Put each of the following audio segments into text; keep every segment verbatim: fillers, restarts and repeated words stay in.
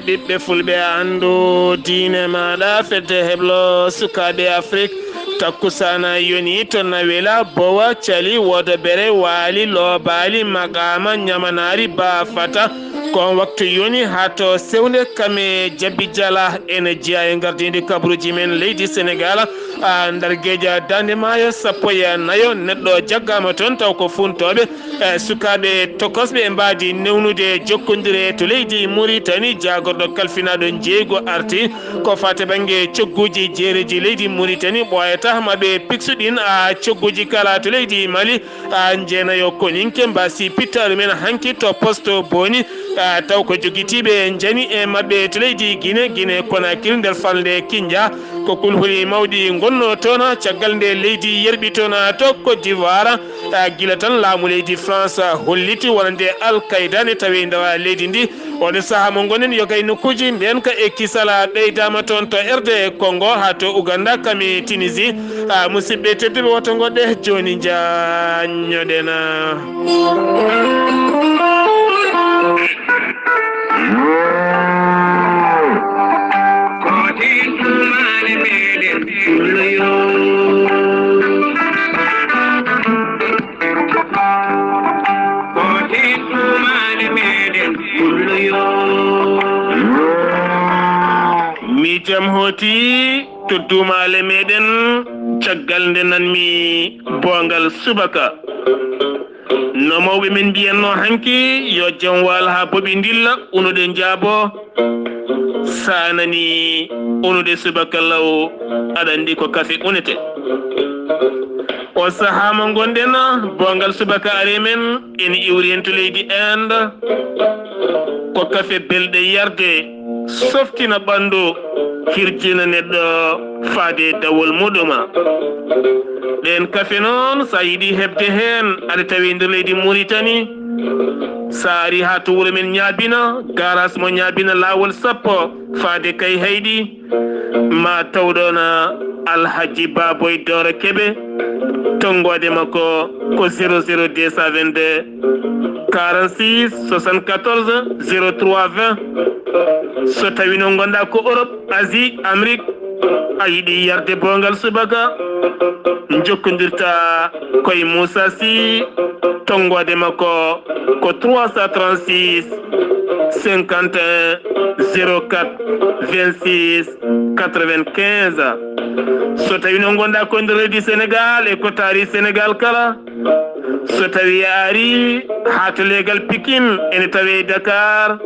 Ɓiɓɓe fulɓe, anndu diine maaɗa, fedde heblo sukaaɓe Afrik. Takkusaana yoni to Nawela, Bowa, Cali, Wodobere, Waali, Loobaali, Maqaama, Ñamanaari, Baafata. Ko on waktu yoni haa to sewnde Kame Jabi Jala, ene jeyaa e ngardiindi kabaruuji men leydi Senegaal. A, Ndar Geeja, Daande Maayo, sappo e nayo, neɗɗo jaggaama toon, taw ko fuuntooɓe, e sukaaɓe tokosɓe e mbaadi newnude jokkondire to leydi Muritani. Jaagorɗo kalfinaaɗo njeeygu arti ko faati bannge cogguuji jeereeji leydi Muritani, ɓooyata maɓɓe piksuɗin, a, cogguuji kala to leydi Mali, a, njeenayo koninke mbaasi pittaali men hanki to posto Boni, a, taw ko jogitiiɓe njani e maɓɓe to leydi Gine, Gine Konakiri nder falnde Kinja. Ko kulhuli mawɗi ngonno toon, caggal nde leydi yerɓi toon to Côte d'Ivoire, a, gila tan laamu leydi France holliti wonande Al Qaeda ne tawi nder leydi ndi. Oɗo sahaa mo ngonɗen yo kay nokkuuji mbiyen ka e kisala ɓeydaama toon to R D Congo haa to Uganda kam e Tunisie. A, musidɓe tedduɓe, woto ngoɗɗe jooni njaññoɗen. Miijam hooti to duumaale meɗen caggal nde nanmi boongal subaka. No mawɓe men mbiyanno hanki, yo jam waal haa boɓi ndilla, unude njaabo. Sa nani unude subaka law, aɗa anndi ko kafe unete. O sahaa mo ngonɗen, boongal subaka ari men, ene iwri en to leydi Inde. Ko kafe belɗe yarde, softina ɓanndu, hirjina neɗɗo faade dawol muɗuma. Ɗeen kafe noon, sa yiɗi heɓde heen, aɗa tawi nder leydi Muritani. Sa ari haa to wuro men Ñaabina, garas mo Ñaabina, laawol sappo, faade Kayhayɗi, ma taw ɗoon Alhaji Baboy Dooro Kebe, tonngoode makko ko zéro zéro deux cent vingt-deux, quarante-six, soixante-quatorze, zéro trois, vingt. So tawi noon ngonɗa ko Europe, Asie, Amérique, a yiɗi yarde boongal subaka, jokkondirta koye Moussa Sy, tonngoode makko ko trois cent trente-six, cinquante et un, zéro quatre, vingt-six, quatre-vingt-quinze. So tawi noon ngonɗa ko nder leydi Sénégal e kotaari Sénégal kala, so tawi a ari haa to leegal Pikine, ene tawe Dakar,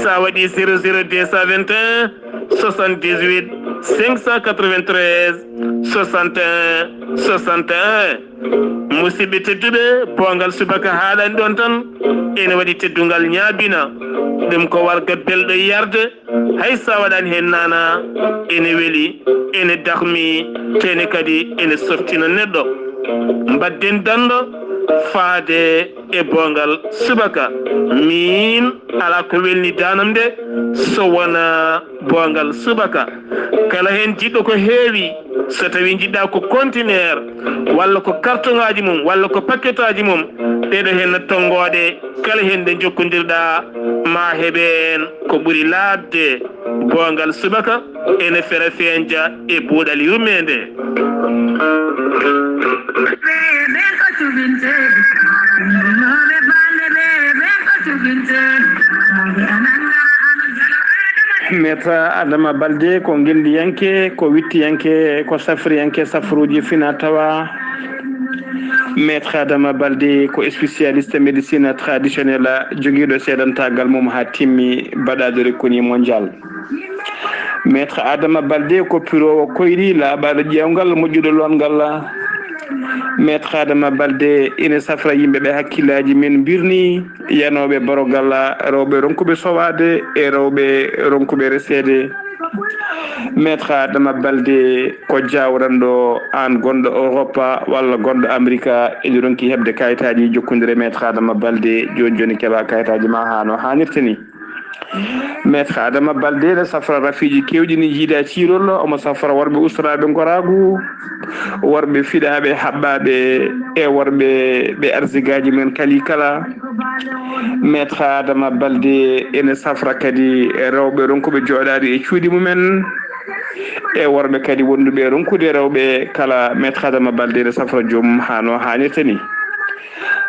sa waɗi zéro zéro deux cent vingt et un, soixante-dix-huit, cinq cent quatre-vingt-treize, soixante et un, soixante et un. Musidɓe tedduɓe, boongal subaka haaɗani ɗoon tan, ene waɗi teddungal Ñaabina. Ɗum ko warga belɗo yarde, hay sa waɗani heen naana, ene weli, ene dahmi, te ene kadi ene softina neɗɗo. Mbaɗden danndo faade e boongal subaka. Miin alaa ko welni daanam nde so wonaa boongal subaka. Kala heen jiɗɗo ko heewi, so tawi njiɗɗa ko conteneur, walla ko carton ngaaji mum, walla ko paquet aji mum, ɗeɗo heen no tonngoode, kala heen nde jokkondirɗa, ma heɓe heen ko ɓuri laaɓde. Boongal subaka ene fera feenja e buuɗal yurmeende. Maître Adama Balde ko ngendiyanke, ko wittiyanke, ko safriyanke safruuji fina tawa. Maître Adama Balde ko spécialiste médecine traditionnelle, jogiiɗo seedantagal mum haa timmi, baɗaado reconnu mondial. Maître Adama Balde ko piroowo koyɗi, laaɓaaɗo ƴeewngal, moƴƴuɗo loongal. Maître Adama Balde ina safra yimɓe ɓe hakkillaaji men mbirni, yanooɓe borogal, rewɓe ronkuɓe sowaade e rewɓe ronkuɓe reseede. Maître Adama Balde ko jawranɗo, aan gonɗo Europa walla gonɗo Amerika, ene ronki heɓde kayitaaji, jokkondire Maître Adama Balde, jooni jooni keɓa kayitaaji ma haa no haanirta ni. Maître Adama Balde ne safra rafiiji keewɗi ne jiida ciirol, omo safra worɓe ustoraaɓe ngoraagu, worɓe fiɗaaɓe, haɓɓaaɓe e worɓe ɓe arsigaaji men kali kala. Maître Adama Balde ene safra kadi rewɓe ronkuɓe jooɗaade e cuuɗi mumen, e worɓe kadi wonduɓe ronkude rewɓe kala. Maître Adama Balde ene safra joomum haa no haanirta ni.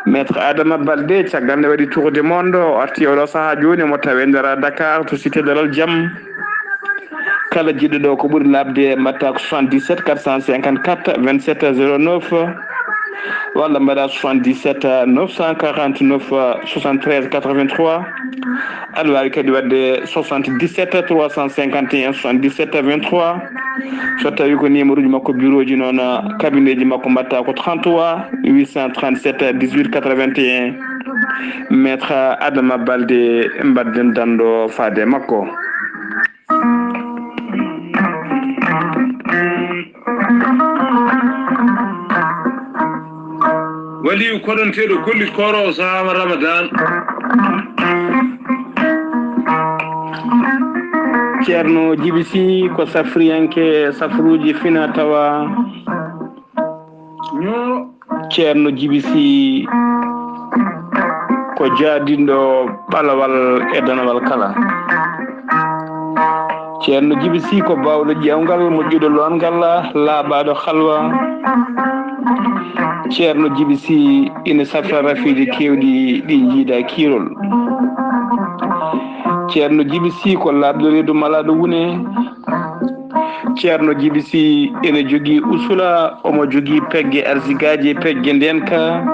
Maître Adama Balde, caggal nde waɗi tour du monde, o arti oɗo sahaa jooni, omo tawe ndara Dakar to cité Dalal Jam. Kala jiɗɗo ɗo ko ɓuri laaɓde, mbaɗta ko soixante-dix-sept quatre cent cinquante-quatre vingt-sept zéro neuf, walla mbaɗa soixante-dix-sept neuf cent quarante-neuf soixante-treize quatre-vingt-trois. Aɗa waawi kadi waɗde soixante-dix-sept trois cent cinquante et un soixante-dix-sept vingt-trois. So tawi ko numéro ji makko bureau ji noon, cabinet ji makko mbaɗta ko trente-trois huit cent trente-sept dix-huit quatre-vingt-un. Maître Adama Balde, mbaɗden danndo faade makko. Waliyu koɗonteeɗo gollit kooroowo sahaa Ramadan. Ceerno Jibi Sy ko safriyanke safruuji fina tawa. Ñoo. Ceerno Jibi Sy ko jaadinɗo ɓalawal e danawal kala. Ceerno Jibi Sy ko baawɗo ƴeewngal, moƴƴuɗo loongal, laaɓaaɗo halwa. Ceerno Jibi Sy ina safra rafiiji keewɗi ɗi njiida kiirol. Ceerno Jibi Sy ko laaɓɗo reedu malaaɗo wune. Ceerno Jibi Sy ene jogii usula, omo jogii pegge arsigaaji e pegge ndeenka,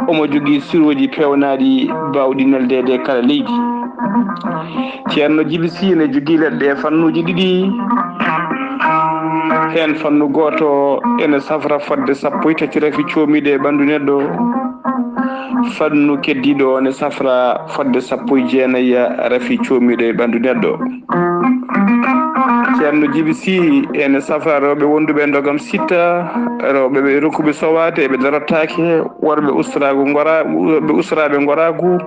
omo jogii sirooji peewnaaɗi baawɗi neldeede e kala leydi. Ceerno Jibi Sy ene jogii leɗɗe e fannuuji ɗiɗi. Heen fannu gooto ene safra fodde sappo e tati rafi coomiiɗo e ɓanndu neɗɗo. Fannu keddiiɗo o ne safra fodde sappo e jeenayi rafi coomiiɗo e ɓanndu neɗɗo. Ceerno Jibi Sy ene safra rewɓe wonduɓe e ndogam sitta, rewɓe ɓe rokkuɓe sowaade, ɓe darotaake, worɓe ustoraagu ngora-, worɓe ustoraaɓe ngoraagu,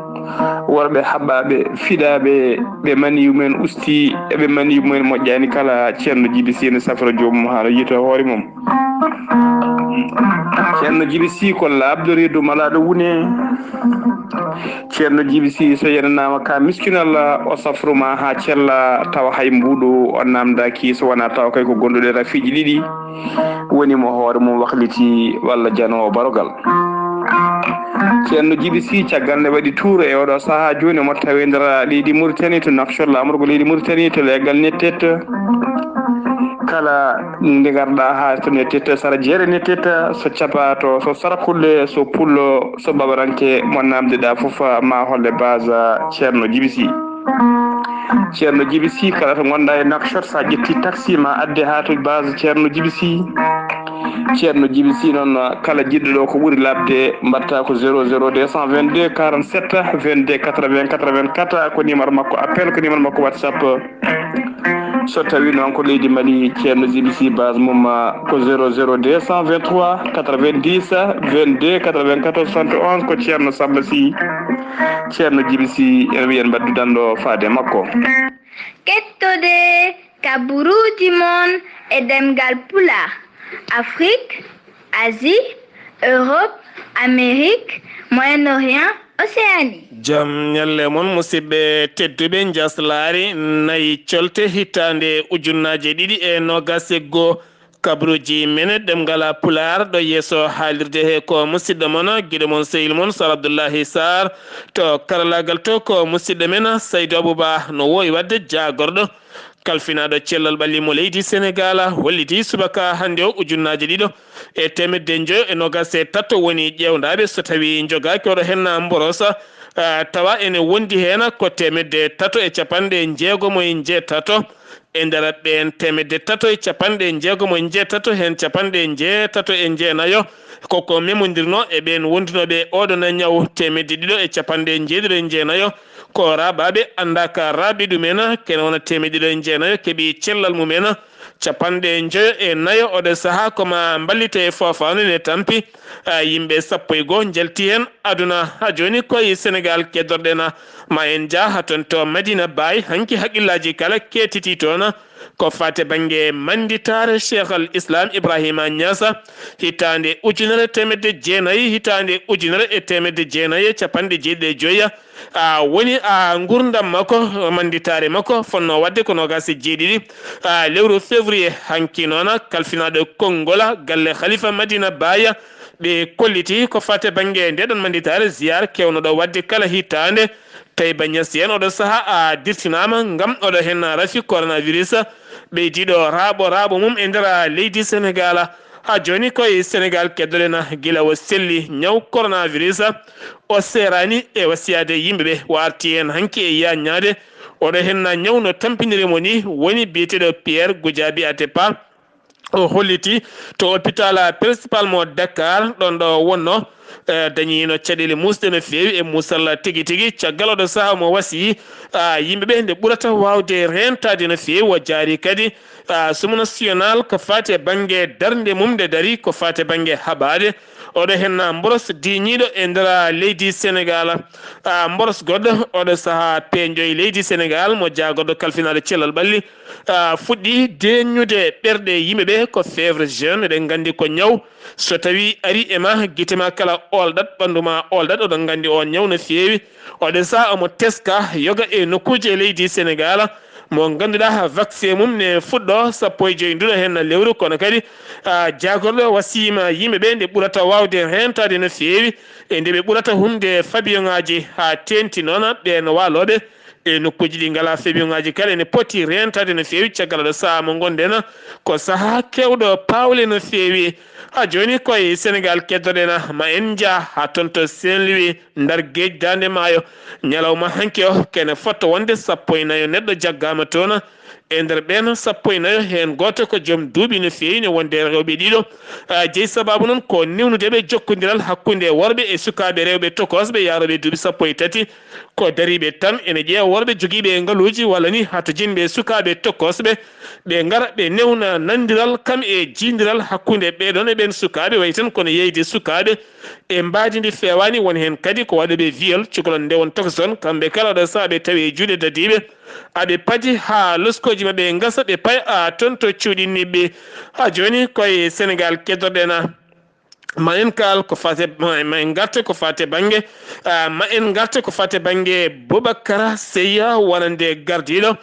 worɓe haɓɓaaɓe, fiɗaaɓe, ɓe maniyu men usti, e ɓe maniyu men moƴƴaani kala. Ceerno Jibi Sy ene safra joomum haa no yiyta hoore mum. Ceerno Jibi Sy ko laaɓɗo reedu malaaɗo wune. Ceerno Jibi Sy so yenanaama ka miskinal, o safru ma haa cella, tawa hay mbuuɗu o naamndaaki, so wonaa tawa kay ko gonduɗo e rafiiji ɗiɗi, woni mo hoore mum wakliti walla janoowo barogal. Ceerno Jibi Sy, caggal nde waɗi tour e oɗo sahaa jooni, omo tawe nder leydi Mauritanie, to Nouakchott, laamorgo leydi Mauritanie, to leegal Nettet. Kala nde ngarɗa haa to Nettet, sara jeere Nettet, so Capato, so Sarakulle, so Pullo, so Babaranke, mo naamndiɗa fof, ma holle base Ceerno Jibi Sy. Ceerno Jibi Sy, kala to ngonɗa e Nouakchott, sa ƴetti taxi, ma adde haa to base Ceerno Jibi Sy. Ceerno Jibi Sy noon, kala jiɗɗo ɗo ko ɓuri laaɓde, mbaɗta ko zéro zéro deux cent vingt-deux quarante-sept vingt-deux quatre-vingts quatre-vingt-quatre, ko numéro makko appel, ko numéro makko WhatsApp. So tawi noon ko leydi Mali, Ceerno Jibi Sy base mum, ah, ko zéro zéro deux cent vingt-trois quatre-vingt-dix vingt-deux quatre-vingt-quatorze soixante et onze, ko Ceerno Samba Sy. Ceerno Jibi Sy, en wiyen mbaɗdu danndo faade makko. Kettode kaburuuji mon e ɗemngal Pulaar, Afrique, Asie, Europe, Amérique, Moyen-Orient, Océanie. Jam ñalle mon, musidɓe tedduɓe, njaslaari nayi colte hitaande ujunnaaje ɗiɗi e noogas e goo. Kabaruuji men ɗemngal Pulaar ɗo yeeso haalirde he ko musidɗo mon, giɗo mon, sehil mon, Sar Abdullahi Sarr. To karallaagal to ko musidɗo men Saydu Abuba no woowi waɗde jaagorɗo. Kalfinaaɗo cellal ɓalli mo leydi Senegaal holliti subaka hannde o ujunnaaje ɗiɗo e teemedde njoyo e noogas e tato woni ƴeewndaaɓe, so tawii njogaaki oɗo heen mborosa, ah, tawa ene wondi heen ko teemedde tato e capanɗe njeegomo e njeetato. E nder ɓeen teemedde tato e capanɗe njeegomo e njeetato heen, capanɗe njeetato e jeenayo ko ko memondirnoo e ɓeen wondunooɓe oɗo na ñaw, teemedde ɗiɗo e capanɗe njeeɗiɗo e jeenayo Ko raaɓaaɓe anndaaka raaɓi ɗumen, kene wona teemedde ɗiɗi e jeenayo keɓi cellal mumen. Capanɗe njoyo e nayo oɗo sahaa ko ma mballite e foofaandu ne tampi. A, yimɓe sappo e goo njalti heen aduna. Haa jooni koye Senegaal keddorɗen. Ma en njah haa toon to Madina Baay, hanki hakkillaaji kala kettiti toon. Ko faati e bannge mannditaare Cheikh Al Islam Ibrahima Niass, hitaande ujunere teemedde jeenayi, hitaande ujunere e teemedde jeenayi e capanɗe jeeɗiɗi e joyi, a, woni, a, nguurndam makko, mannditaare makko fotnoo waɗde ko noogaas e jeeɗiɗi, a, lewru février. Hanki noon, kalfinaaɗo konngol galle Khalifa Madina Baye, ɓe kolliti ko faati e bannge ndeɗon mannditaare, ziyaar keewnooɗo waɗde kala hitaande. Tawi Bagnassi en oɗo sahaa a dirtinaama ngam oɗo heen rafi coronavirus ɓeydiiɗo raaɓo raaɓo mum e nder leydi Senegaal. Haa jooni koye Senegaal keddoɗen gila o selli ñaw coronavirus, o seeraani e wasiyaade yimɓe ɓe, o arti heen hanki e yaaññaade. Oɗo heen ñaw no tampiniri mo ni woni biyeteeɗo Pierre Goudiaby Atepa. O holliti to hôpital principal mo Dakar, ɗon ɗo wonno, eh, dañiino caɗeele muusɗe no feewi e muusal tigi tigi. Caggal oɗo sahaa mo wasiyi, ah, yimɓe ɓe nde ɓurata waawde reentaade no feewi. O jaari kadi, ah, sumo national ko faati e bannge darnde mum nde dari, ko faati e bannge haɓaade. Oɗo heen mboros diiñiiɗo e nder leydi Senegaal. Ah, mboros goɗɗo oɗo sahaa peeñɗo e leydi Senegaal mo jaagorɗo kalfinaaɗo cellal ɓalli, ah, fuɗɗi deeñude ɓerɗe yimɓe ɓe ko fièvre jaune. Eɗen nganndi ko ñaw, so tawi ari e ma, gite ma kala oolɗat, ɓanndu ma oolɗat. Oɗon nganndi o ñaw no feewi. Oɗo sahaa omo teska yoga e nokkuuji e leydi Senegaal, mo ngannduɗaa vaccin mum ne fuɗɗo sappo e joyi nduɗo heen lewru, kono kadi, ah, jaagorɗo wasiyima yimɓe ɓe nde ɓurata waawde reentaade no feewi e nde ɓe ɓurata humde fabiyoŋaaji haa teenti noon ɓeen waalooɓe e nokkuuji ɗi ngalaa febiyoŋaaji kala ene poti reentaade no feewi. Caggal oɗo sahaa mo ngonɗen, ko sahaa keewɗo paawle no feewi. Haa jooni koye Senegaal keddoɗen, ma en njah haa toon to Saint-Louis, Ndar Geej, Daande Maayo. Ñalawma hanki o kene fotto wonde sappo e nayo neɗɗo jaggaama toon. E nder ɓeen sappo e nayo, heen gooto ko joom duuɓi no feewi, ne wonde rewɓe ɗiɗo. Ah, jeyi sabaabu noon ko newnude ɓe jokkondiral hakkunde worɓe e sukaaɓe rewɓe tokosɓe yaarooɓe duuɓi sappo e tati. Ko dariiɓe tan ene ƴeewa worɓe jogiiɓe e ngaluuji walla ni hatojinɓe sukaaɓe tokosɓe, ɓe ngara ɓe newna nanndiral kam e jiyndiral hakkunde ɓeeɗoon e ɓeen sukaaɓe, wayi tan kono yeyde sukaaɓe e mbaadi ndi feewaani. Won heen kadi ko waɗuɓe viol, cukalon nde won tokoson, kamɓe kala oɗo sahaa ɓe tawi e juuɗe dadiiɓe, aɓe padi haa loskooji maɓɓe ngasa, ɓe paya a toon to cuuɗi niɓɓe. Haa jooni koye Senegaal keddoɗen. Ma en kaal ko faati, ma, ma en ngarte ko faati bannge, ah, ma en ngarte ko faati bannge Boubacar Seye, wonande gardiiɗo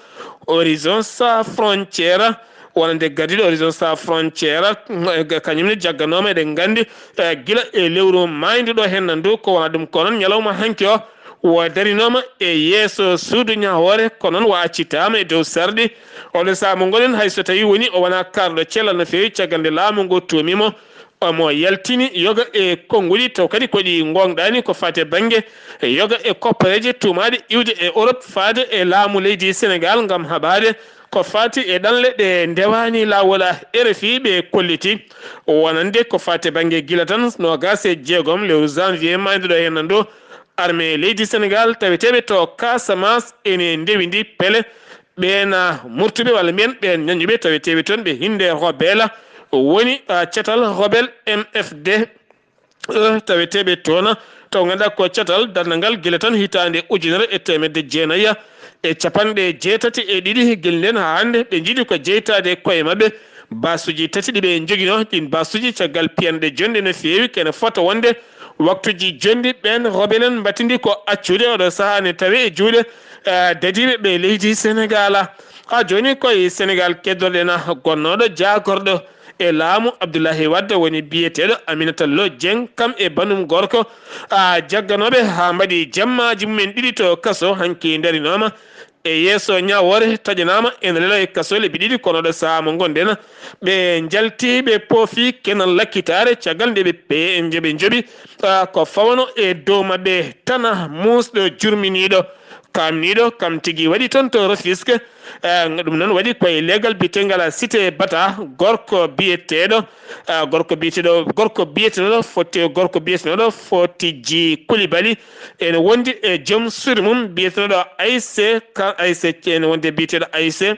Horizon Sans Frontières, wonande gardiiɗo Horizon Sans Frontières, eh, kañum ne jagganooma, eɗen nganndi, eh, gila e lewru maaydu ɗo heen ndu, ko wona ɗum ko noon ñalawma hanki o, o darinooma e yeeso suudu ñaawoore, ko noon o accitaama e dow sarɗi. Oɗo sahaa mo ngonɗen, hay so tawi woni o wona kaarɗo cellal no feewi, caggal nde laamu ngu tuumi mo, omo yaltini yoga e konnguɗi, taw kadi ko ɗi ngoongɗaani ko faati e bannge yoga e koppareeje tuumaaɗe iwde e Europe faade e laamu leydi Senegaal ngam haɓaade ko faati e ɗanle ɗe ndewaani laawol. R F I ɓe kolliti wonande ko faati e bannge gila tan noogaas e jeegom lewru janvier maayduɗo heen ndu, armée leydi Senegaal taweteeɓe to Casamance ene ndewindi pele. Ɓeen, ah, murtuɓe walla mbiyen ɓeen ñaññuɓe taweteeɓe toon ɓe hinnde Rebelle, woni, ah, catal Rebelle M F D, eh, taweteeɓe toon, taw ngannduɗaa ko catal darnangal gila tan hitaande ujunere e teemedde jeenayi e capanɗe jeetati e ɗiɗi gila ndeen haa hannde. Ɓe njiɗi ko jeytaade e koye maɓɓe baasuuji tati ɗi ɓe njoginoo. Ɗiin baasuuji caggal piyanɗe jonɗe no feewi kene fota wonde waktuuji jonɗi ɓeen rebelle en mbattindi ko accude oɗo sahaa ne tawe e juuɗe, eh, dadiiɓe ɓe leydi Senegaal. Haa jooni koye Senegaal keddoɗen gonnooɗo jaagorɗo e laamu Abdoulaye Wade woni biyeteeɗo Aminata Lo Dieng, kam e banum gorko, ah, jagganooɓe haa mbaɗi jammaaji mumen ɗiɗi to kaso. Hanki darinooma e yeeso ñaawoore, taƴanaama ene leloo e kaso lebbi ɗiɗi, kono ɗo sahaa mo ngonɗen, ɓe njalti, ɓe poofi kenan lakkitaare caggal nde ɓe pe-, nde ɓe njoɓi, ah, ko fawano e dow maɓɓe tana muusɗo jurminiiɗo. Kamniiɗo kam tigi waɗi toon to Rufisque. Eh, ɗum noon waɗi koye leegal biyeteengal Cité Bata, gorko biyeteeɗo, eh, gorko biyeteeɗo, gorko biyeteeɗo foti, gorko biyeteeɗo foti ji Koulibaly ene wondi e joom suudu mum biyeteeɗo Aissé, ka Aissé, ene wondi e biyeteeɗo Aissé.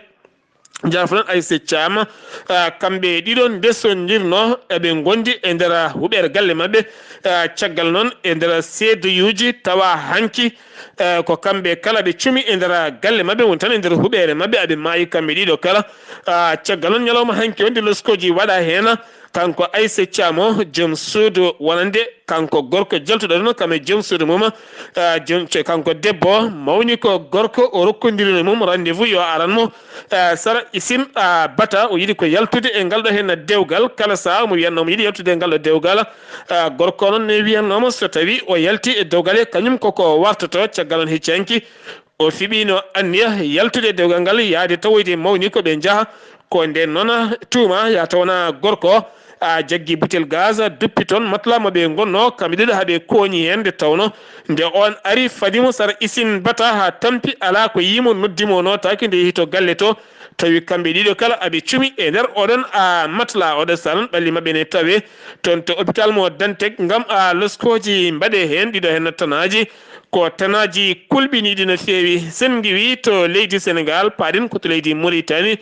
Jaafoɗon Aissé Thiam, ah, kamɓe ɗiɗo ndesondirno, eɓe ngondi e nder huɓeere galle maɓɓe. Ah, caggal noon e nder seedeyuuji tawa hanki, eh, ko kamɓe kala ɓe cumi e nder galle maɓɓe, woni tan e nder huɓeere maɓɓe, aɓe maayi kamɓe ɗiɗo kala. Ah, caggal noon ñalawma hanki o nde loskooji waɗa heen, kanko Aissé Thiam o, joom suudu wonande kanko gorko jaltuɗo ɗon kam e joom suudu mum, ah, joom, ce-, kanko debbo o mawni ko gorko o rokkondirino mum rendez-vous yo aran mo, ah, sara isim, ah, bata o yiɗi ko yaltude e ngal ɗo heen dewgal kala saha omo wiyatno omo yiɗi yaltude e ngal ɗo dewgal. Ah, gorko o noon ne wiyatnoomo so tawi o yalti e dewgal he kañum koko wartoto caggal on hecci hanki. O fiɓiino anniya yaltude e dewgal ngal, yahde tawoyde mawni ko ɓe njaha. Ko ndeen noon tuuma ya taw wonaa gorko o, a jaggi butel gaz, duppi toon matla mo ɓe ngonnoo, kamɓe ɗiɗo haa ɓe kooñi heen nde tawnoo nde oon ari fadi mo sara isin bata haa tampi, alaa ko yii mo, noddi mo o nootaaki, nde yehi to galle to, tawi kamɓe ɗiɗo kala aɓe cumi e nder oɗon a matla, oɗo saha noon ɓalli maɓɓe ne tawee toon to hôpital mo Dantec ngam a loskooji mbaɗee heen, ɗiɗo heen tanaaji. Ko tanaaji kulɓiniiɗi no feewi. Sen ngiwii to leydi Senegaal, paaɗen ko to leydi Moritani.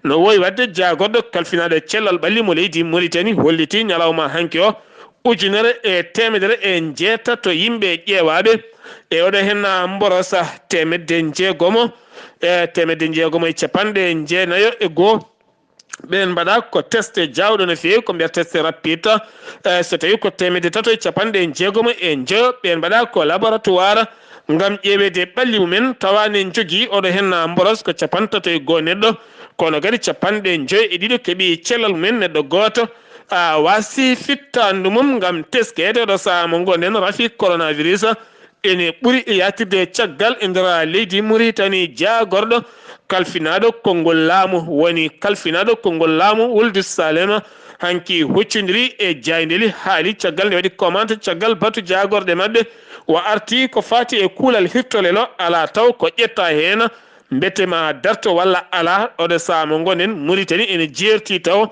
No woowi waɗde jaagorɗo kalfinaaɗo cellal ɓalli mo leydi Moritani holliti ñalawma hanki o ujunere e teemedere e njeetato yimɓe ƴeewaaɓe e oɗo heen mborosa teemedde njeegomo, e teemedde njeegomo e capanɗe jeenayo e goo. Ɓeen mbaɗa ko test jaawɗo no feewi, ko mbiyata test rapide. Eh, so tawi ko teemedde tato e capanɗe jeegomo e njoyo, ɓeen mbaɗa ko laboratoire ngam ƴeeweede ɓalli mumen, tawa ne njogii oɗo heen mboros ko capanɗe tato e goo neɗɗo, kono kadi capanɗe njoyo e ɗiɗo keɓi cellal mumen neɗɗo gooto. A waasi fittaandu mum ngam teskeede oɗo sahaa mo ngonɗen rafi coronavirus. Ene ɓuri yaatirde caggal e nder leydi Muritani, jaagorɗo kalfinaaɗo konngol laamu, woni kalfinaaɗo konngol laamu Wuldu Salema, hanki huccondiri e jaayndeeli haali caggal nde waɗi commande caggal batu jaagorɗe maɓɓe. O arti ko faati e kuulal hirtolel o, alaa taw ko ƴetta heen, mbete ma darto walla alaa, oɗo sahaa mo ngonɗen Muritani ene jeerti taw.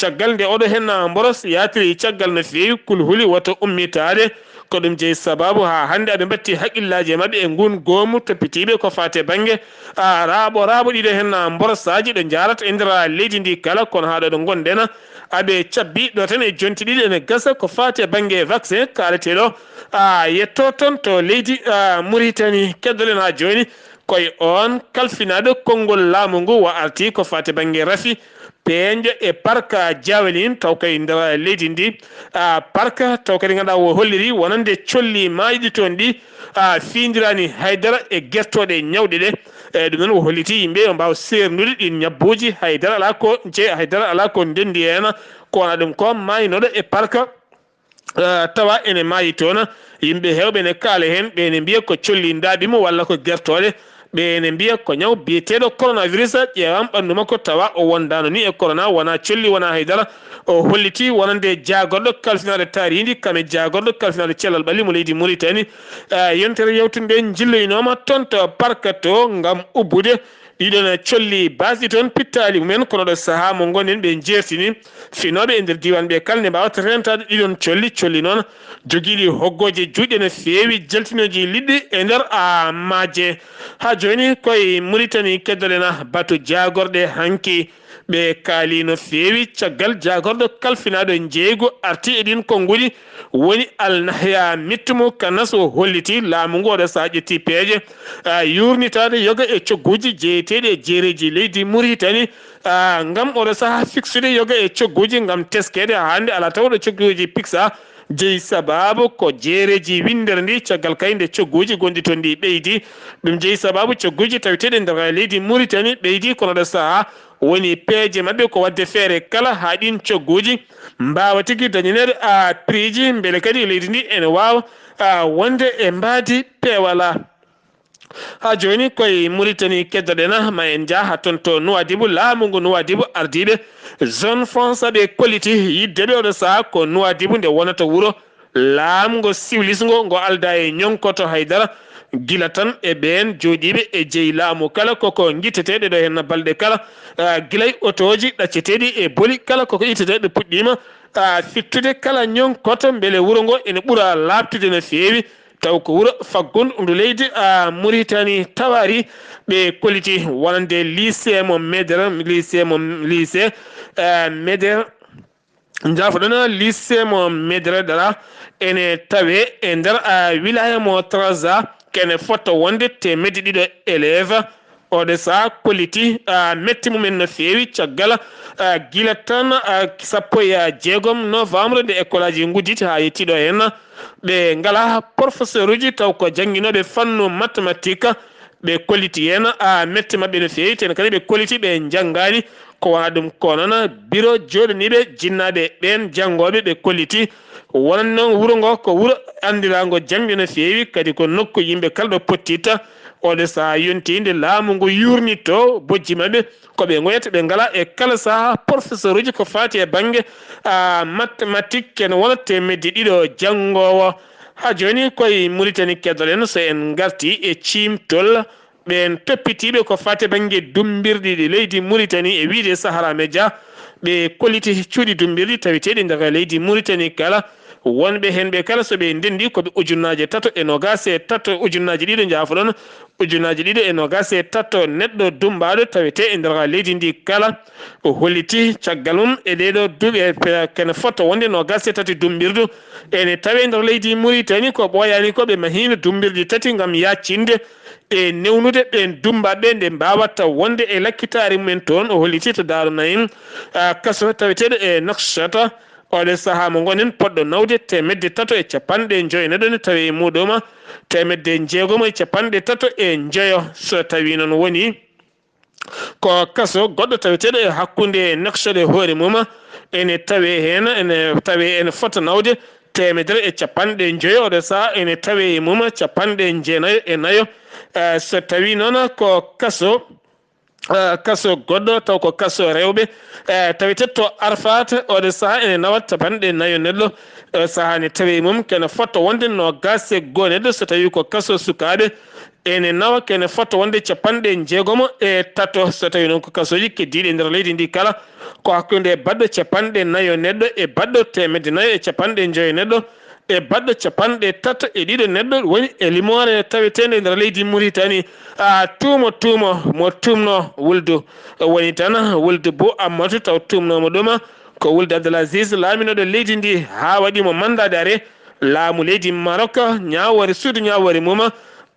Caggal nde oɗo heen mboros yaatiri caggal no feewi, kulhuli woto ummitaade. Ko ɗum jeyi sabaabu haa hannde aɓe mbatti haqqillaaji e maɓɓe e nguun goomu toppitiiɓe ko faati e bannge, a, raaɓo raaɓo ɗiɗo heen mborosaaji ɗo njaarata e nder leydi ndi kala, kono haa ɗo ɗo ngonɗen aɓe cabbi ɗo tan e jonte ɗiɗi ene gasa ko faati e bannge vaccin kaaleteeɗo, a, yetto toon to leydi, a, Muritani. Keddoɗen haa jooni koye oon kalfinaaɗo konngol laamu ngu o arti ko faati bannge rafi peeñɗo e parka Javelin, taw kay nder leydi ndi, a, parka taw kadi ngannduɗaa o holliri wonande colli maayɗi toon ɗi, a, fiindiraani haydara e gertooɗe ñawɗe ɗe. E ɗum noon o holliti yimɓe yo mbaaw seerndude ɗin ñabbuuji, haydara alaa ko je-, haydara alaa ko ndenndi heen, ko wona ɗum ko maaynooɗo e parka. Eh, tawa ene maayi toon. Yimɓe heewɓe ne kaala heen, ɓe ne mbiya ko colli ndaaɓi mo walla ko gertooɗe. Ɓe ne mbiya ko ñaw biyeteeɗo coronavirus ƴeewaama ɓanndu makko, tawa o wondaano ni e corona, wonaa colli, wonaa haydara. O holliti wonande jaagorɗo kalfinaaɗo taariindi, kam e jaagorɗo kalfinaaɗo cellal ɓalli mo leydi Muritani. Eh, yontere yawtunde njilloyinooma toon to parka to ngam ubbude. Ɗiɗon colli baasɗi toon pittaali mumen, kono ɗo sahaa mo ngonɗen ɓe njeertini finooɓe e nder diiwaan ɓe kala nde mbaawata reentaade ɗiɗon colli. Colli noon jogiiɗi hoggooje juutɗe no feewi, jaltinooji liɗɗi e nder, a, maaje. Haa jooni koye Muritani keddoɗen batu jaagorɗe hanki. Ɓe kaali no feewi caggal jaagorɗo kalfinaaɗo njeeygu arti e ɗiin konnguɗi, woni Al Nahya Mittumo Kanas o holliti laamu ngu oɗo sahaa ƴetti peeje, a, yuurnitaade yoga e cogguuji jeyeteeɗi e jeereeji leydi Muritani, a, ngam oɗo sahaa fiksude yoga e cogguuji ngam teskeede haa hannde alaa taw ɗo cogguuji piksa. Jeyi sabaabu ko jeereeji winndere ndi caggal kay nde cogguuji gonɗi toon ɗi ɓeydi. Ɗum jeyi sabaabu cogguuji taweteeɗi e nder leydi Muritani ɓeydi, kono ɗo sahaa woni peeje maɓɓe ko waɗde feere kala haa ɗiin cogguuji mbaawa tigi dañaneede, a, prix ji, mbele kadi leydi ndi ene waawa, a, wonde e mbaadi peewal. Haa jooni koye Muritani keddoɗen, ma en njah haa toon to Nuwaadibu, laamu ngu Nuwaadibu, ardiiɓe zone franc ɓe kolliti yiɗde ɓe oɗo sahaa ko Nuwaadibu nde wonata wuro Laamngo siwlisngo ngo aldaa e ñoŋkoto hay dara, gila tan e ɓeen jooɗiiɓe e jeyi laamu kala koko ngitteteeɓe ɗo henna balɗe kala, ah, gila e otooji ɗacceteeɗi e boli kala koko itteteeɓe puɗɗiima, ah, fittude kala ñoŋkoto mbele wuro ngo ene ɓura laaɓtude no feewi, taw ko wuro faggundu ndu leydi, ah, Muritani tawaari. Ɓe kolliti wonande lycée mo Medere, lycée mo, lycée, ah, Medere, njaafoɗon, lycée mo Medere Dara ene tawe e nder, ah, wilaya mo Trarza, kene fota wonde teemedde ɗiɗo élève. Oɗo saha kolliti, ah, metti mumen no feewi caggal, ah, gila tan, ah, sappo e jeegom novembre nde école aji ngudditi haa yettiɗo heen. Ɓe ngala professeur uji taw ko jannginooɓe fannu mathématique. Ɓe kolliti heen, ah, metti maɓɓe no feewi, ten kadi ɓe kolliti ɓe njanngaani. Ko wona ɗum ko noon biro jooɗaniiɓe jinnaaɓe ɓeen janngooɓe ɓe kolliti. Wonande noon wuro ngo ko wuro anndiraango jaŋde no feewi, kadi ko nokku yimɓe kala ɗo pottitta. Oɗo saha yonti nde laamu ngu yuurnitto bojji maɓɓe, ko ɓe ngoyata ɓe ngala e kala saha professeur uji ko faati e bannge, ah, mathématique ken wona teemedde ɗiɗo janngoowo. Haa jooni koye Muritani keddoɗen so en ngarti e ciimtol ɓeen toppitiiɓe ko faati bannge dummbirɗi ɗi leydi Muritani e wiyde Sahara Media, ɓe kolliti cuuɗi dummbirɗi taweteeɗi nder leydi Muritani kala, wonɓe heen ɓe kala so ɓe ndenndi ko ɓe ujunnaaje tato e noogaas e tato, ujunnaaje ɗiɗo, njaafoɗon, ujunnaaje ɗiɗo e noogaas e tato neɗɗo dummbaaɗo tawetee e nder leydi ndi kala. O holliti caggal mum e ɗeeɗo duuɓi e pe-, kene fota wonde noogaas e tati dummbirdu ene tawee nder leydi Muritani ko ɓooyaani ko ɓe mahiino dummbirɗi tati ngam yaaccinde e newnude ɓeen dummbaaɓe nde mbaawata wonde e lakkitaare mumen toon. O holliti to Daaru Nayim, ah, kaso taweteeɗo e Nouakchott, oɗo saha mo ngonen poɗɗo nawde teemedde tato e capanɗe njoyo neɗɗo ne tawe e muuɗum, teemedde jeegomo e capanɗe tato e njoyo so tawii noon woni ko kaso goɗɗo taweteeɗo e hakkunde Nouakchott e hoore mum, ene tawee heen, ene tawee ene fota nawde teemedere e capanɗe njoyo, oɗo saha ene tawee e mum capanɗe jeenayo e nayo. Eh, so tawii noon ko kaso, eh, kaso goɗɗo, taw ko kaso rewɓe, eh, tawetee to Arfat, oɗo saha ene nawa capanɗe nayo neɗɗo. Eh, saha ne tawi mum kene fota wonde noogaas e goo neɗɗo, so tawii ko kaso sukaaɓe, ene nawa kene fota wonde capanɗe jeegomo e tato, so tawii noon ko kasooji keddiiɗi e nder leydi ndi kala, ko hakkunde baɗɗo capanɗe nayo neɗɗo e baɗɗo teemedde nayo e capanɗe njoyo neɗɗo e baɗɗo capanɗe tato e ɗiɗo neɗɗo woni e limoore taweteende e nder leydi Muritani. A, tuumo, tuumo mo tuumno wuldu woni tan wuldu Bo Ammatu, taw tuumnoomo ɗum ko wuldu Abdel Aziz, laaminooɗo leydi ndi, haa waɗi mo mandat d'arrêt laamu leydi Maroc, ñaawoore, suudu ñaawoore mum,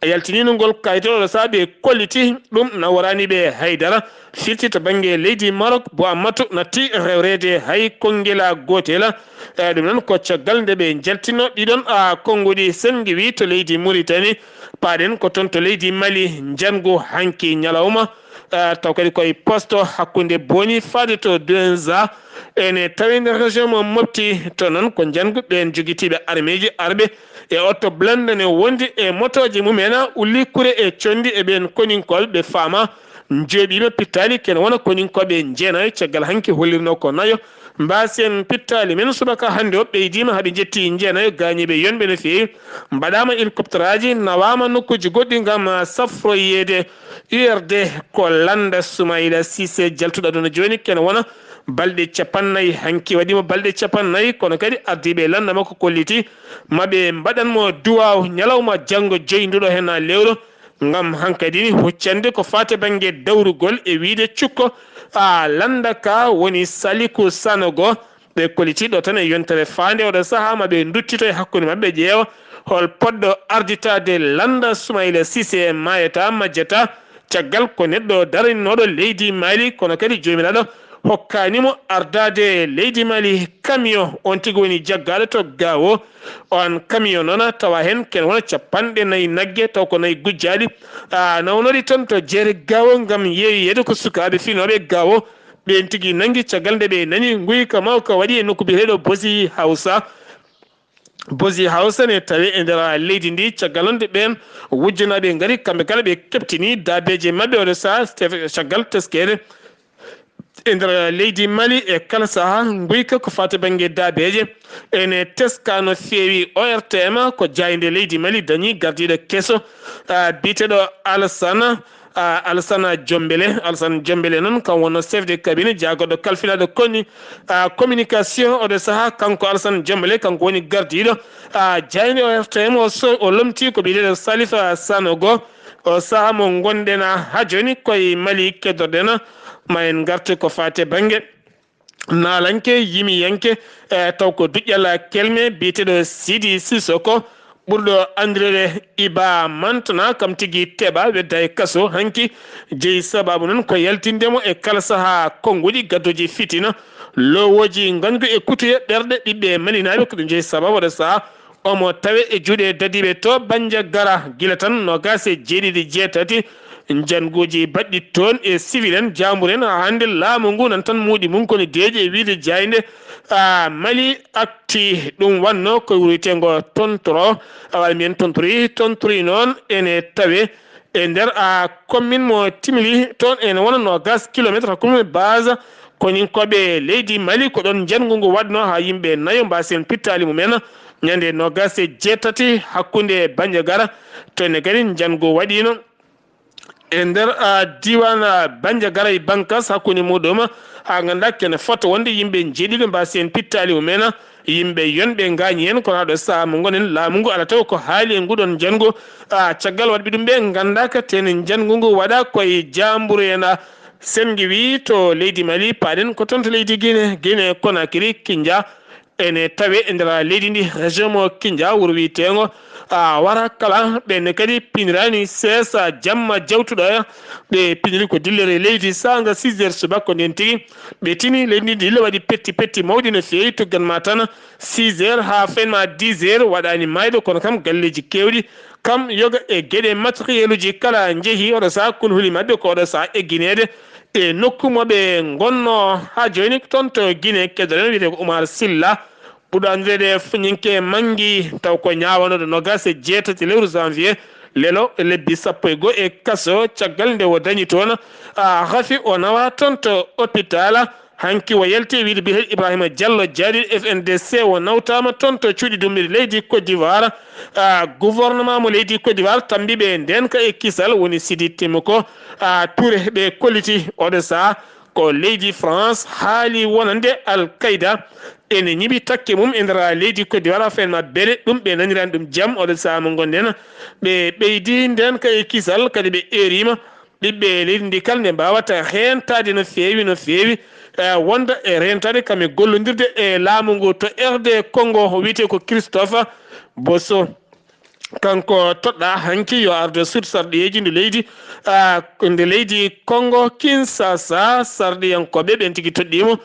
yaltiniino ngol kayitol, oɗo saha ɓe kolliti ɗum, naworaani ɓe hay dara. Firti to bannge leydi Maroc, Bo Ammatu natti rewreede hay konngela gootela. E, ɗum noon ko caggal nde ɓe njaltino ɗiɗon, a, konnguɗi senngi wi to leydi Muritani. Paaɗen ko toon to leydi Mali, njanngu hanki ñalawma, eh, taw kadi koye poste hakkunde Boni faade to Douenza, ene tawi nder région mo Mopti. To noon ko njanngu ɓeen jogitiiɓe armeeji arɓe e oto blende ne wondi e motooje mumen, ulli kure e conndi e ɓeen koninkooɓe ɓe faama njooɓiima pittaali ken wona koninkooɓe jeenayo caggal hanki hollirnoo ko nayo. Mbaasen pittaali men subaka hannde o ɓeydiima haa ɓe njetti jeenayo gaañiiɓe yonɓe no feewi. Mbaɗaama hélicoptère aji, nawaama nokkuuji goɗɗi ngam, ah, safroyeede U R D ko lannda Soumaïla Cissé jaltuɗo aduna jooni, kene wona balɗe capannayyi. Hanki waɗiima balɗe capannayyi, kono kadi ardiiɓe lannda makko kolliti maɓe mbaɗan mo duwaaw ñalawma janngo joyinduɗo heen haa lewru. Ngam hankadi ni huccande ko faati bannge dawrugol e wiyde cukko, a, lannda ka woni Saliku Sanogo. Ɓe kolliti ɗo tan e yontere faande oɗo sahaa ma ɓe nduttito e hakkunde maɓɓe ƴeewa hol poɗɗo arditaade lannda Soumaïla Cissé maayata majjata caggal ko neɗɗo darinooɗo leydi Mali, kono kadi joomiraaɗo hokkaani mo ardaade leydi Mali. Camion on tigi woni jaggaaɗo to Gao. On camion noon tawa heen ken wona capanɗe nayi nagge, taw ko nayi gujjaaɗi, a, nawnori toon to jeere Gao ngam yeeyoyeede ko sukaaɓe finooɓe Gao. Ɓeen tigi nanngi caggal nde ɓe nani nguyka mawka waɗi e nokku biyeteeɗo Bozi Hausa. Bozi Hausa ne tawi e nder leydi ndi, caggal on nde ɓeen wujjanaaɓe ngari, kamɓe kala ɓe keɓtini daabeeje maɓɓe oɗo sahaa, caggal teskeede. e nder leydi Mali e kala saha. Nguyka ko fati bannge daabeeje, ene teska no feewi. O R T M ko jaaynde leydi Mali dañi gardiiɗo keso, ah, biyeteeɗo Alassane, ah, Alassane Jombele. Alassane Jombele noon kam wonno chef de cabinet jaagorɗo kalfinaaɗo koni, ah, communication oɗo saha. Kanko Alassane Jombele, kanko woni gardiiɗo, ah, jaaynde O R T M. O so-, o lomti ko biyeteeɗo Salif, ah, Sanogo. O saha mo ngonɗen, ah, ha jooni koye Mali keddorɗen. Ma en ngartu ko fati bannge naalanke, yimiyanke, eh, taw ko duƴƴal kelme biyeteeɗo Sidi Sissoko, ɓurɗo anndireede Iba Mantana, kam tigi teɓa wedda e kaso hanki. Jeyi sababu noon ko yaltinde mo e kala saha konnguɗi gaddoji fitina, lowooji ngañgu e kutoye ɓerɗe ɓiɓɓe malinaaɓe, ko ɗum jeyi sababu oɗo saha omo tawe e juuɗe dadiiɓe to Bandiagara, gila tan noogaas e jeeɗiɗi, jeetati njannguuji baɗɗi toon e civil en, jaamburu en. Haa hannde laamu ngu nan tan muuɗi mum ko ne deeƴi e wiyde jaaynde, ah, Mali Actu. Ɗum wannoo ko wuro wiyeteengo Tontoro, awa mbiyen Tontori, Tontori noon ene tawe e nder, ah, commune mo Timili, toon ene wona noogaas kilometre hakkunde base koninkooɓe leydi Mali. Ko ɗoon njanngu ngu waɗnoo haa yimɓe nayo mbaasi heen pittaali mumen ñande noogaas e jeetati hakkunde Bandiagara. Toon ne kadi njanngu waɗiino e nder, ah, diiwaan, ah, Bandiagara e Bankas hakkunde muɗum, haa nganndaa kene fota wonde yimɓe njeeɗiɗo mbaasi heen pittaali mumen. Yimɓe yonɓe ngaañi heen, kono haa ɗo sahaa mo ngonen, laamu ngu alaa taw ko haali e nguɗon njanngu. Ah, caggal waɗɓe ɗum ɓe nganndaaka, tene njanngu ngu waɗa koye jaamburu en, ah, Senngi wii to leydi Mali, paaɗen ko toon to leydi Guinée, Guinée Conakry, Kindia ene tawe e nder leydi ndi, région mo Kindia, wuro wiyeteengo, ah, Warakala. Ɓeen ne kadi piniraani seesa jamma jawtuɗo, ɓe piniri ko dillere leydi saanga six heures subaka, ko ndeen tigi ɓe tini leydi ndi dilla waɗi petti petti mawɗi no feewi, tuggan ma tan six heures haa feen ma dix heures waɗaani maayɗo, kono kam galleeji keewɗi kam yoga e geɗe matériel uji kala njehi. Oɗo saha kulhuli maɓɓe ko oɗo saha eggineede e nokku mo ɓe ngonno haa jooni toon to Guinée keddorɗen, wiyetee ko Oumar Silla, ɓurɗo anndireede Fuñinke Manngi, taw ko ñaawanooɗo noogaas e jeetati lewru janvier, lelo lebbi sappo e goo e kaso, caggal nde o dañi toon, ah, hafi o nawa toon to hôpital. Hanki o yalti e wiyde biyeteeɗo Ibrahima Diallo, jaaɗiiɗo F N D C, o nawtaama toon to cuuɗi dummbiri leydi Côte d'Ivoire. Ah, gouvernement mo leydi Côte d'Ivoire tambi ɓe ndeenka e kisal, woni Sidi Temoko, ah, Touré ɓe kolliti. Oɗo saha ko leydi France haali wonande Al Qaida ene ñiɓi takke mum e nder leydi Côte d'Ivoire, affaire maɓɓe, ɗum ɓe naniraani ɗum jam. Oɗo saha mo ngonɗen, ɓe ɓeydi ndeenka e kisal, kadi ɓe eeriima ɓiɓɓe leydi ndi kala nde mbaawata heentaade no feewi, no feewi, eh, wonda e reentaade kam e gollondirde e laamu ngu to R D Congo, o wiyetee ko Christophe Bosso. Kanko toɗɗaa hanki yo arde suudu sarɗiyeeji ndu leydi, ah, ndu leydi Congo Kinshasa, sarɗiyankooɓe ɓeen tigi toɗɗii mo.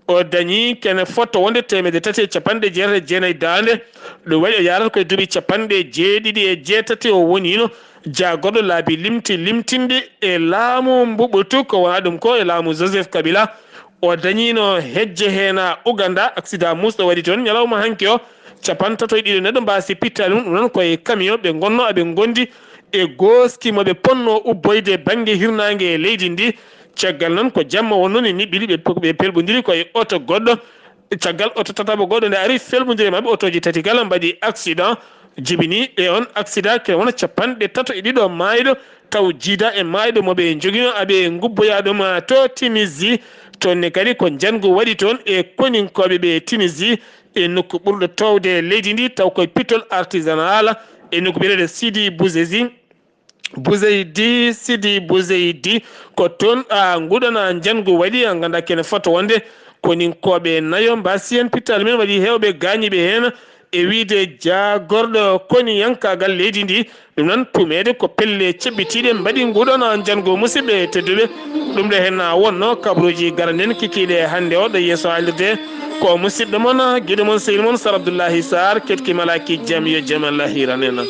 O dañi kene fotto wonde teemedde tati e capanɗe jeetati e jeenayi daande. Ɗum waɗi o yaarata koye duuɓi capanɗe jeeɗiɗi e jeetati o woniino jaagorɗo laabi limti limtinɗi e laamu mbuɓɓutu, ko wonaa ɗum ko e laamu Joseph Kabila. O dañiino hejje heen Uganda, accident muusɗo waɗi toon ñalawma hanki o. Capanɗe tato e ɗiɗo neɗɗo mbaasi pittaali mum, ɗum noon koye camion ɓe ngonno aɓe ngondi e gooski mo ɓe ponno ubboyde bannge hirnaange e leydi ndi. Caggal noon ko jamma wonnoo ni niɓɓili ɓe, ɓe pelɓondiri koye oto goɗɗo. Caggal oto tataɓo goɗɗo nde ari felɓondiri e maɓɓe, otooji tati kala mbaɗi accident, jibini e on accident kene wona capanɗe tato e ɗiɗo maayɗo, taw jiida e maayɗo mo ɓe njoginoo aɓe ngubboyaa ɗum to Tunisie. Toon ne kadi ko njanngu waɗi toon e koninkooɓe ɓe Tunisie e nokku ɓurɗo toowde leydi ndi, taw koye pittol artisanal e nokku biyeteeɗo Sidi Bouzezi. Bouzeydi, Sidi Bouzeydi, ko toon, a, nguɗon, a, njanngu waɗi, a, nganndaa kene fota wonde koninkooɓe nayo mbaasi heen pittaali mum, waɗi heewɓe gaañiiɓe heen, e wiyde jaagorɗo koniyankaagal leydi ndi. Ɗum noon, tuumeede ko pelle ceɓɓitiiɗe mbaɗi nguɗon, a, njanngu, musidɓe tedduɓe. Ɗum ɗo heen, a, wonnoo kabaruuji garanɗen kikiiɗe hannde o ɗo yeeso haalirde. Ko musidɗo mon, a, giɗo mon, sehil mon, Sar Abdullahi Sarr, ketki malaaki jam, yo jam Allah hiran en.